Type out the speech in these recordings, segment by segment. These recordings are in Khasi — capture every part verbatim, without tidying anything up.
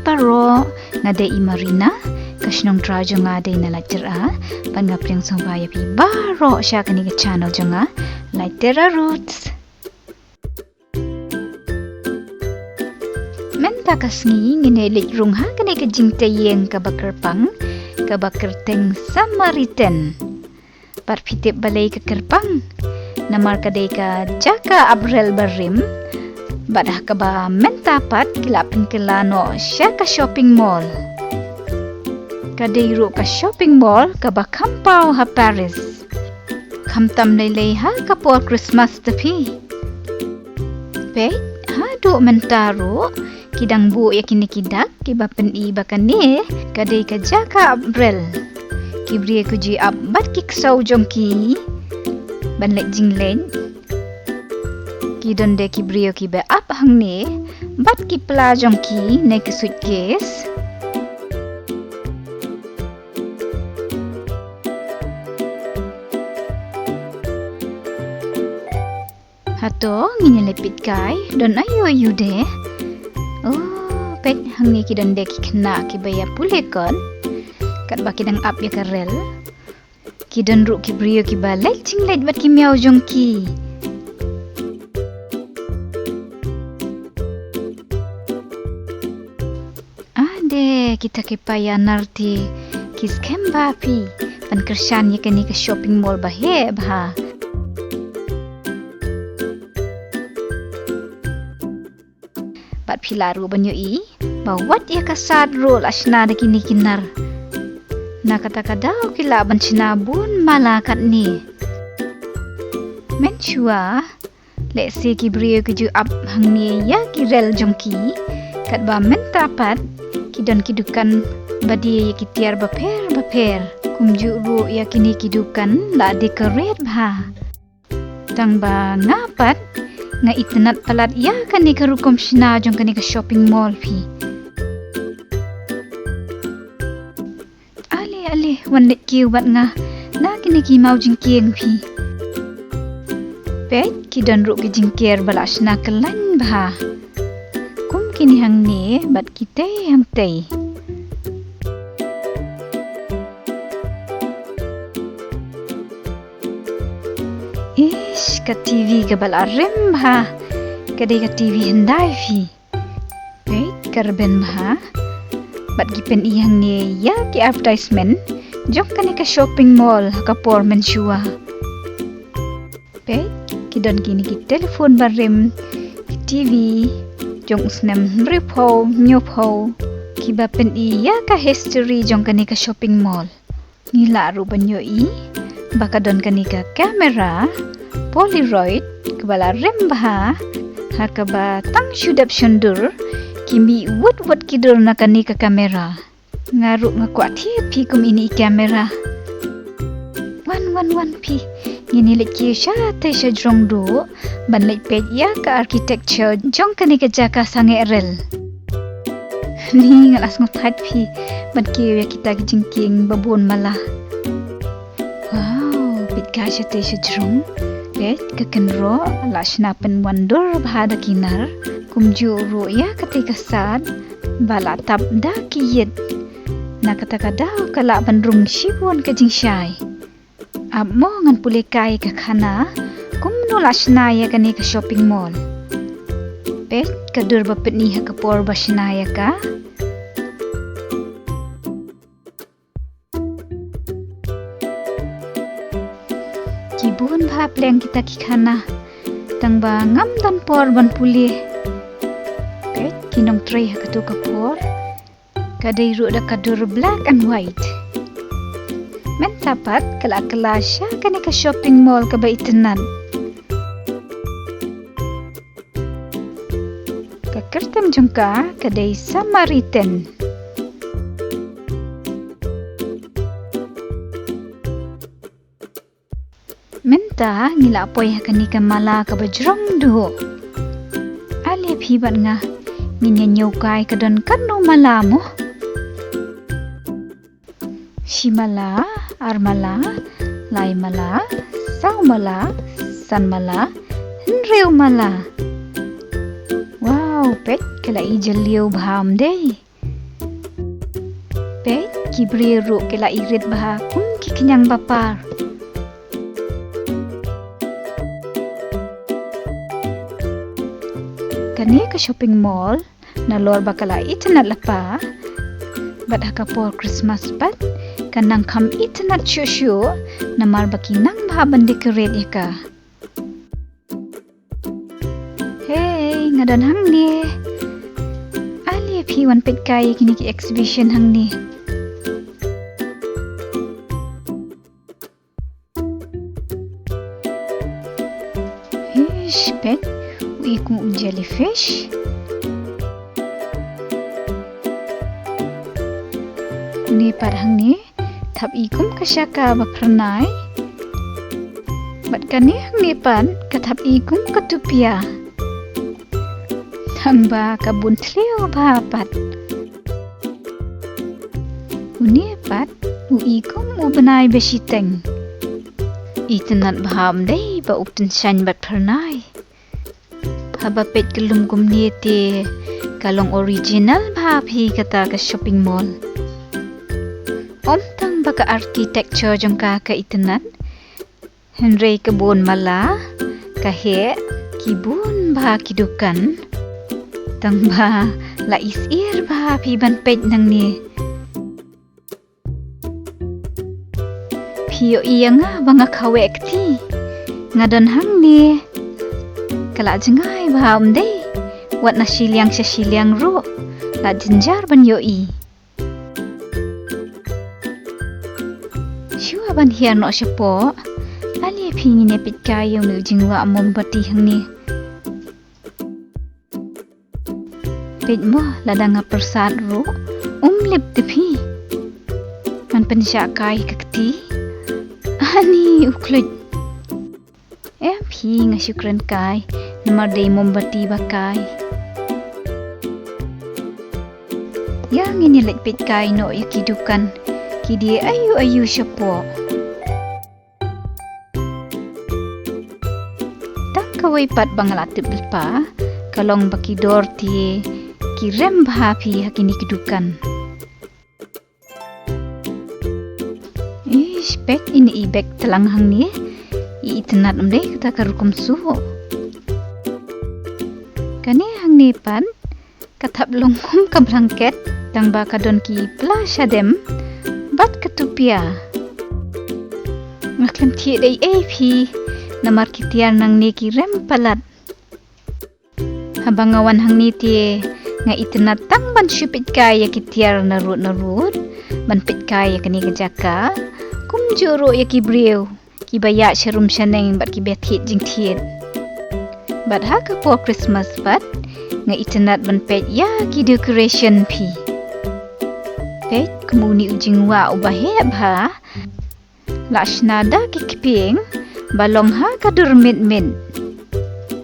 Baroh, nga dei i Marina, ka shnong trai jong nga dei na Laitera, bad nga pdiang sngewbha ïa phi baroh sha kane ka channel jong nga, Laitera Roots. Mynta ka sngi ngin ïa leit rung ha kane ka jingtei ïing kaba kyrpang, kaba kyrteng Samaritan. Bad phi tip balei ka kyrpang? Namar ka dei ka jaka ap rel barim. Bad ha kaba mynta pat ki la pynkylla noh sha ka shopping mall. Ka dei ruh ka shopping mall kaba kham paw ha Paris. Khamtam lei lei ha ka por Christmas te phi. Peit, haduh mynta ruh ki dang buh ïa kine ki dak kiba pyni ba kane ka dei ka jaka ap rel. Ki briew ki ju ap bad ki ksew jong ki ban leit jingleit. Ki don de ki briew kiba ap hangne bad ki pla jong ki ne ki suitcase. Hato ngin ïa leit peit kai, don aïu aïu de. Oh, peit hangne ki don de ki khynnah kiba ïa pule kot. Katba ki dang ap ïa ka rel. Ki don ruh ki briew kiba leit jingleit bad ki miaw jong ki. Ade, kita ki paidbah te ki skhem bha phi ban kyrshan ïa kane ka shopping mall ba heh bha. Bad phi lah ruh ban ïohi ba wat ïa ka sad ruh la shna da kine ki nar. Na kata ka daw ki lah ban shna bun mala katne. Mynshuwa lehse ki briew ki ju ap hangne ïa ki rel jong ki. Katba mynta pat ki don ki dukan ba die ïa ki tiar bapher bapher. Kumjuh ruh ïa kine ki dukan la decorate bha. Tang ba nga pat nga itynnad palat ïa kane ka rukom shna jong kane ka shopping mall phi. Ale ale, wan leit kiew bad nga na kine ki maw jingkieng phi. Peit, ki don ruh ki jingker ba la shna kyllaiñ bha. Kum kine hangne bad kitei hangtei. Ish, ka T V kaba la rem bha. Ka dei ka T V hyndai phi. Peit, ka rben bha. Bad ki pyni hangne ïa ki advertisement jong kane ka shopping mall ha ka por mynshuwa. Peit, ki don kine ki telephone barim, ki T V jong u snem hynriewphew, hynñiewphew, kiba pyni ïa ka history jong kane ka shopping mall. Ngi lah ruh ban ïohi ba ka don kane ka camera Polaroid kaba la rem bha, ha kaba tang shu dep shon dur ki mih wut wut ki dur na kane ka camera. Nga ruh nga kwah thied phi kum ine i camera. Wan wan wan phi, ngin ïa leit kiew shatei shajrong duh ban leit peit ïa ka architecture jong kane ka jaka sangeh rel. Ni nga la sngewthait phi ban kiew ïa kita ki jingkieng ba bun mala. Wow, peit ka shatei shajrong. Peit ka kynroh la shna pynwan dur bha da ki nar. Kumjuh ruh ïa katei ka sad ba la tap da ki ïit. Na kata ka daw ka lah ban rung shibun ka jingshai. Ap mo ngan pule kai ka khana kumno la shna ïa kane ka shopping mall. Peit ka dur ba pyni ha ka por ba shna ïa ka. Ki bun bha pleng kita ki khana. Tang ba ngam don por ban pule. Peit ki nongtrei ha kato ka por. Ka dei ruh da ka dur black and white. Mynta pat ka la kylla sha kane ka shopping mall kaba itynnad. Ka kyrteng jong ka ka dei Samaritan. Mynta ngi la poi ha kane ka mala kaba jrong duh. Ale phi bad nga ngin ïa ñiew kai ka don katno mala mo. Shi mala, ar mala, lai mala, saw mala, san mala, hynriew mala. Wow, peit ka la i jylliew bha ym dei. Peit, ki briew ruh ki la irit bha kum ki khñiang bapar. Kane ka shopping mall, nalor ba ka la itynnad lypa, bad ha ka por Christmas pat, ka nang kham itynnad shuh shuh, namar ba ki nang bha ban decorate ïa ka. Hei, nga don hangne. Ale phi wan peit kai ïa kine ki exhibition hangne. Hish, peit, u i kum u jellyfish. Une pat hangne, thap i kum ka shaka ba phyrnai. Bad kane hangne pat, ka thap i kum ka tupia. Tang ba ka bun thliew bha pat. Une pat, u i kum u bnai ba shiteng. Itynnad bha ym dei ba u pynshaiñ bad phyrnai. Haba peit ka lum kumne te, ka long original bha phi kata ka shopping mall. Ym tang ba ka architecture jong ka ka itynnad, hynrei ka bun mala, ka heh, ki bun bha ki dukan. Tang ba la isyier bha phi ban peit nangne. Phi ïohi ïa nga ba nga khawieh kti. Nga don hangne. Ka la jngai bha ym dei. Wat na shiliang sha shiliang ruh. La jynjar ban ïohi. Shuwa ban hiar noh shapoh, ale phi ngin ïa peit kai ïa une u jingwah mombati hangne. Peit mo, lada nga pyrsad ruh, um lip te phi. Ngan pynshah kai ka kti. Ani u khluit. Em phi, nga shu kren kai, namar dei mombati ba kai. Ïa ngin ïa leit peit kai noh ïa ki dukan, ki die aïu aïu shapoh. Tang kawei pat ba nga la tip lypa, ka long ba ki dor te ki rem bha phi ha kine ki dukan. Ish, peit ine i bag tlang hangne. I itynnad ym dei kata ka rukom suh. Kane hangne pat, ka thap long kum ka blanket, tang ba ka don ki pla shadem, bad ka tupia. Nga khlem thied ei ei phi, namar ki tiar nangne ki rem palat. Haba nga wan hangne te, nga itynnad tang ban shu peit kai ïa ki tiar narud narud, ban peit kai ïa kane ka jaka, kumjuh ruh ïa ki briew, kiba ïaid sharum shaneng bad kiba thied jingthied. Bad ha ka por Christmas pat, nga itynnad ban peit ïa ki decoration phi. Peit kum une u jingwah uba heh bha, la shna da ki kpieng, ba long ha ka dur mit mit.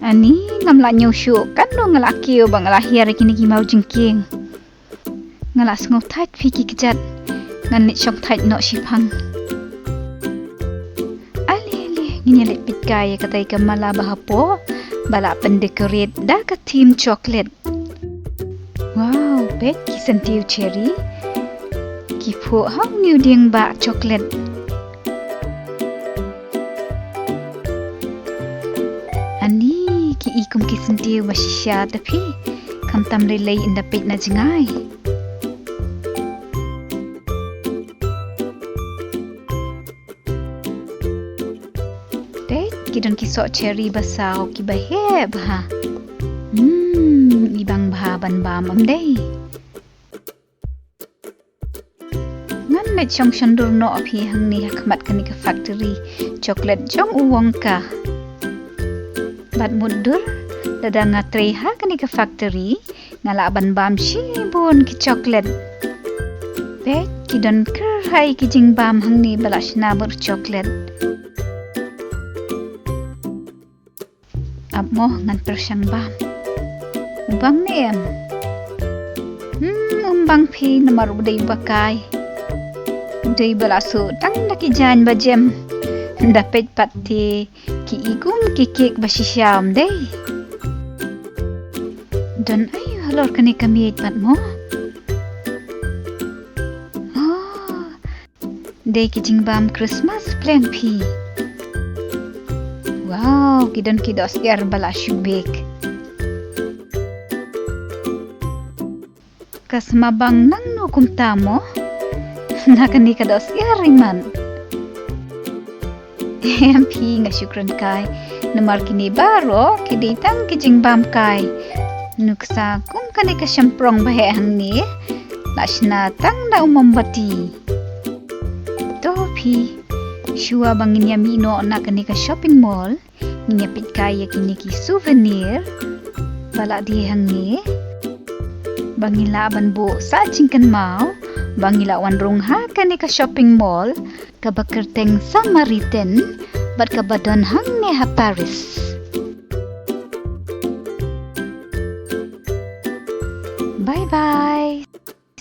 Ani, ngam lah ñiew shuh, katno nga la kiew ba nga la hiar ïa kine ki maw jingkieng. Nga la sngew thait phi ki kjat, ngan leit shong thait noh shiphang. Ale, ale, ngin ïa leit peit kai ïa katei ka mala ba hapoh, ba la pyndecorate da ka theme chocolate. Wow, peit ki syntiew cherry. Ki phuh ha une u dieng ba chocolate. Ani, ki i kum ki syntiew ba shisha te phi. Khamtam lei lei ynda peit na jngai. Peit, ki don ki soh cherry ba saw kiba heh bha. Hmm, i bang bha ban bam ym dei. Ngan leit shong shon dur noh phi hangne ha khmat kane ka factory chocolate jong u Wonka. Bad mut dur, lada nga trei ha kane ka factory, nga lah ban bam shibun ki chocolate. Peit, ki don kyrhai ki jingbam hangne ba la shna bad chocolate. Ap mo ngan pyrshang bam. U bang ne em? Hmm, um bang phi namar u dei ba kai. U dei ba la suh tang da ki jaiñ ba jem. Da peit pat te ki i kum ki kek ba shisha ym dei. Don aïu halor kane ka miej pat mo? Ha, Dei ki jingbam Christmas plan phi. Wow, ki don ki dohsyiar ba la shu bake. Ka sma bang nangno kumta mo? Na kane ka dohsyiar i man. Em phi, nga shu kren kai. Namar kine baroh ki dei tang ki jingbam kai. Nuksa kum kane ka shymprong ba heh hangne la shna tang da u mombati. To phi, shuwa ba ngin ïa mih noh na kane ka shopping mall, ngin ïa peit kai ïa kine ki souvenir ba la die hangne ba ngi lah ban buh sah jingkynmaw ba ngi la wan rung ha kane ka shopping mall kaba kyrteng Samaritan bad kaba don hangne ha Paris. Bye bye.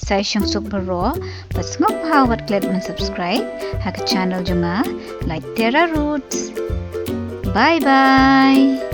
Sa sngewsuk baroh, bad sngewbha wat klet ban subscribe ha ka channel jong nga, Light Terra Roots. Bye bye.